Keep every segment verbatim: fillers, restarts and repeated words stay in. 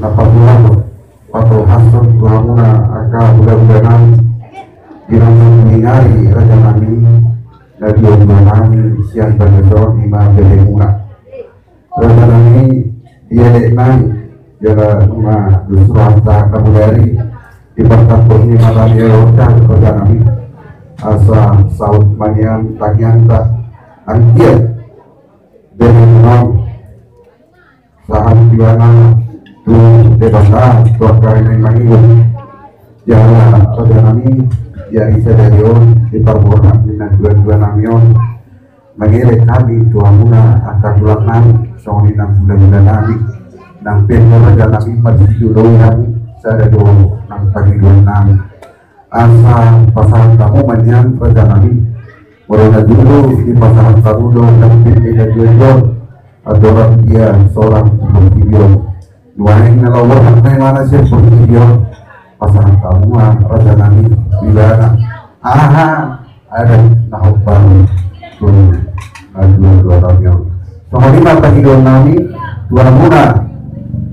Apabila patolhashon tu hamuna angka hulahula nami, di na mangulingari raja nami, na dua-dua nami sian bagasan i ma bere muna. Raja nami, di elek nami, jala nunga dus rohanta na mudari, di partambok ni mata ni elek raja nami, asa saut ma nian tangiangta, anggiat bere muna on sahat ibana tu Debata, tu angka na mangido. Jala raja nami, di ari sadari on, di parborhat ni na dua-dua nami on, mangelek hami tu hamuna angka tulang nami, songon i nang hulahula nami, nang pe raja nami, marsidohot hamu sada do nang pangidoan nami. Asa pasahat hamu ma nian raja nami. Molo na jolo dipasahat hamu do nang pe na dua-dua on, andorang dia sorang portibi on. Nuaeng na laho borhat ma ibana sian portibi on, pasahat hamu ma raja nami tu ibana aha adat na hombar tu na dua-dua nami on. Songon i ma pangidoan nami tu hamuna,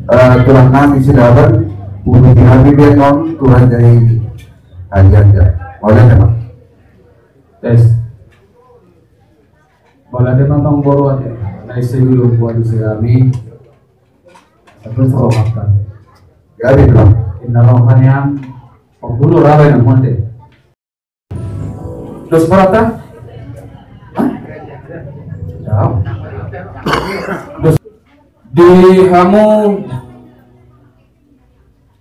eh, tulang nami Silaban, uduti hami be on tu raja i. Aja, aja. Mauliate ma. Tes. Mauliate ma amangboru, ate. Na ise dulu buat isi kami. Satu sorohatan. Jadi, Bang. Inna rohanian. Pembuluh rawa yang mati. Dos berapa? Hah? Jauh. Dos. Di hamu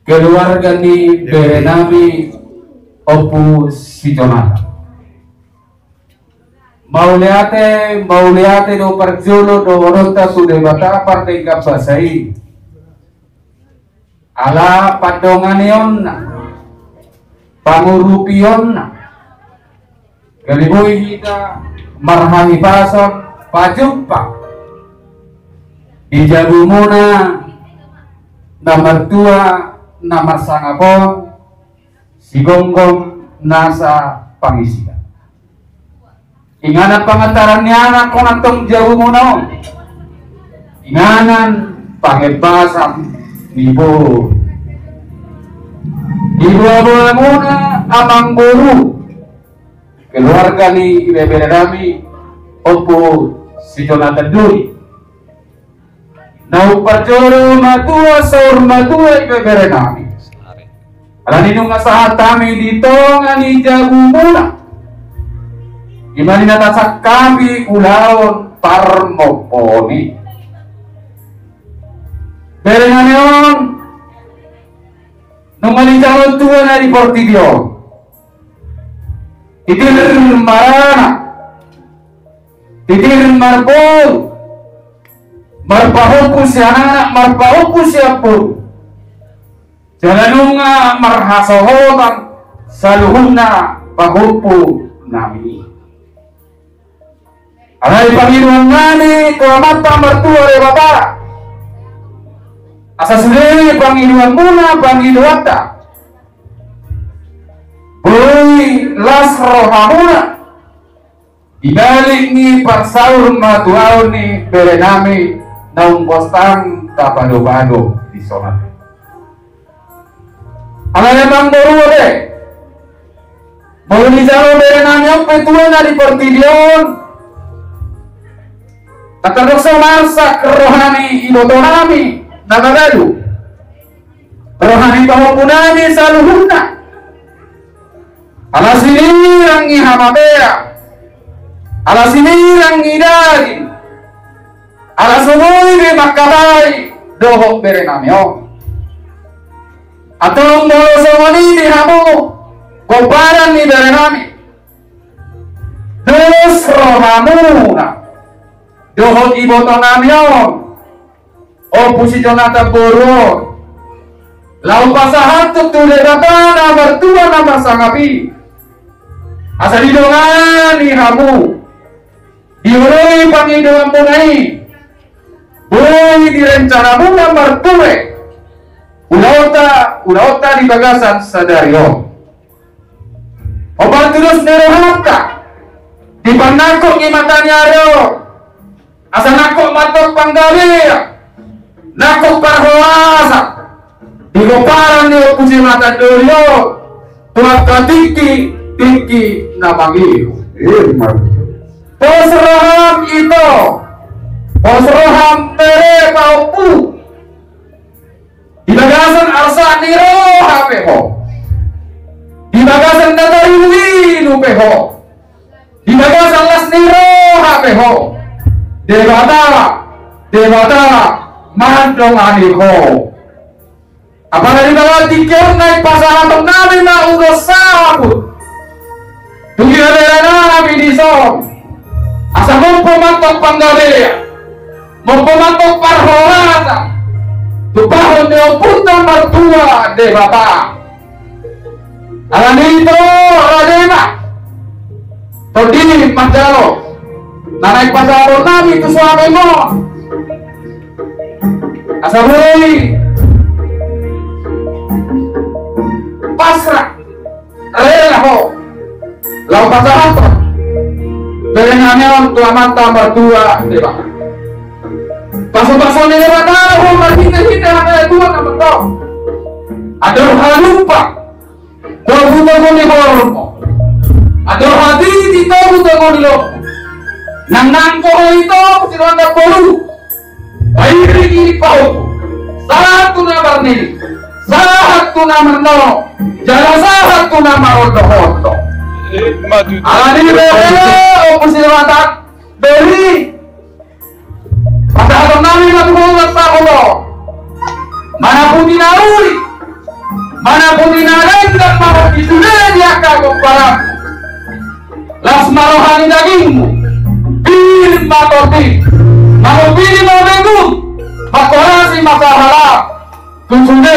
keluarga ni bere nami Ompu Sijonata. Mauliate, mauliate do parjolo dohononta tu Debata pardenggan basa i. Ala pandonganionna, pangurupionna, gabe boi hita marhahipason pajumpa di jabumuna na martua na marsangap on, sigomgom nasa pangisian. Inganan pangantaran ni anak on antong jabumuna on. Inganan pangembasan ni boru. Diboaboamuna amangboru, keluarga ni ibebere nami Ompu Sijonata Duri. Na umparjolo matua saur matua ibebere nami. Alani nunga sahat hami di tonga ni jabumuna. Ima na tasangkapi ulaon parmompon i. Bere nami on nunga dijalo Tuhan na di portibi on. Titir maranak, titir marboru, marpahompu sian anak, marpahompu sian boru. Jala nunga marhasohotan saluhutna pahompu nami. Alai pangidoan nami tu Amanta Martua Debata, asa sude pangidoanmuna pangidoanta, boi las rohamuna di balik ni parsaur matuaon ni bere nami naung gostang tapadopado di songon i. Alai amangboru, ate, molo dijalo bere nami on pe Tuhan na di portibi on, tardok so marsak roha ni iboto nami na mabalu, roha ni pahompu nami saluhutna. Ala sinirang ni hamamea, ala sinirang ni daging, ala so boi be mangkatai dohot bere nami on. Antong molo songon i di hamu pomparan ni bere nami, dos rohamuna dohot iboto nami on, Ompu Sijonata boru on, laho pasahathon tu Debata na martua na marsangap i, asa didongani hamu, dioloi pangidoanmuna i, boi di rencanamuna marpure ulaonta, ulaonta di bagasan sadari on. Hombar tu dos ni rohanta di panangkok ni mata ni ari on, asa nangkok ma antong panggabean, nangkok parhorasan, Di pomparan ni Ompu Simatandoli on, tu angka tingki, tingki na mangihut. Ima tutu. Pos roham ito, pos roham bere pahompu. Di bagasan arsak ni roha pe ho. Di bagasan na tarilu-ilu pe ho. Di bagasan las ni roha pe ho. Debata, Debata mandongani ho. Apala di bagasan tingki on naeng pasahaton nami ma ulos saput tu ginaberenami dison. Asa mompo mantong panggabean, mompo mantong parhorasan, tumpahon ni Ompunta Martua Debata. Alani i ito raja i ma tondi manjalo na naeng pasahaton nami tu suamim on. Asa boi pasrah rela ho laho pasahathon berenami on tu Amanta Martua Debata. Pasupasu ni Debata ho marhitehite hata ni natuatua na mandok: Andor halumpang togutogu ni horbo, andor hatiti togutogu ni lombu. Nang nangko ho ito, Ompu Simanjangkolo, pairingiring pahompu, sahat tu na marnini, sahat tu na marnono, jala sahat tu na marondohondo. Alani i, Ompu Simanjangkolo, beri pasahaton nami ma tu ho ulos saput on. Manaputi na uli, manaputi na denggan ma ho di sude di angka pomparanmu. Las ma roha ni dagingmu, pir ma tondimi, mangopili ma bengum, mangkorasi ma sahalak tu sude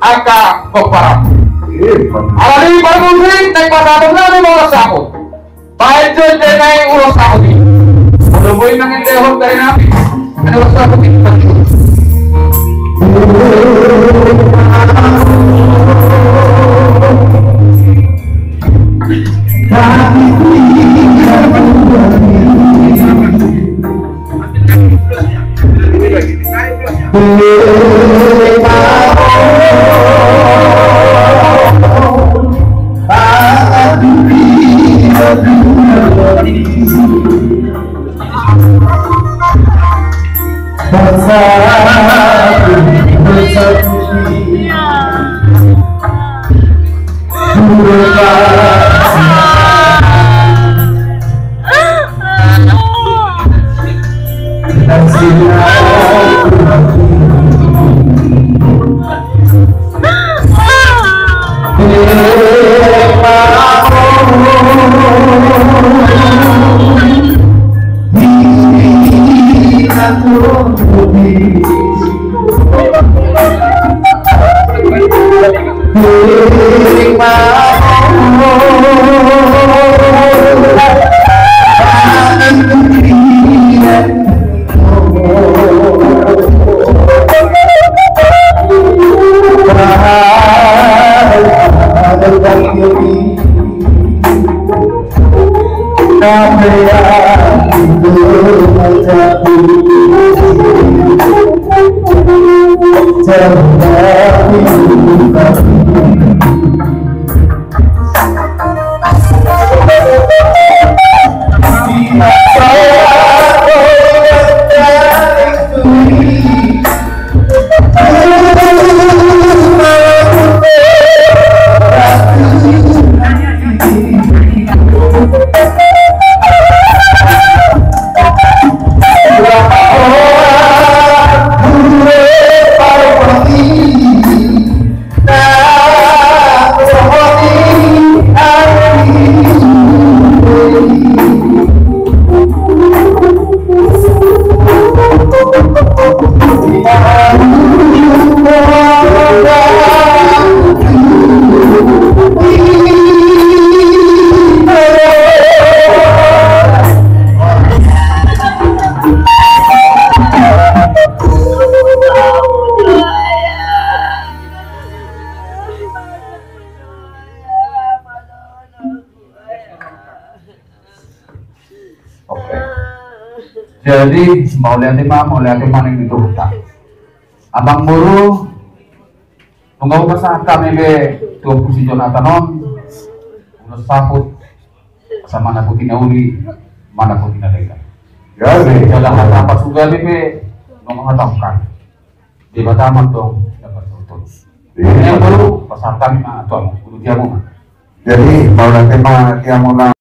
angka pomparanmu. Alani i, parmusik, naeng pasahaton nami ma ulos saput. Baen jo ende nai ulos saput i. Molo boi mangendehon berenami, ende ulos saput i. Oke. Jadi, mauliate ma, mauliate ma nang di tuhutang. Amangboru, Nunga hupasahat hami be tu ompu si Jonatan on, ulos saput, asa manapoti na uli, manapoti na denggan. Jadi jala hata pasupasu be nunga huhatahon hami. Debata ma antong na pasahathon. Iya. Yang baru pasahat hami ma tu hamu, tu hamuna. Jadi mauliate ma di hamuna.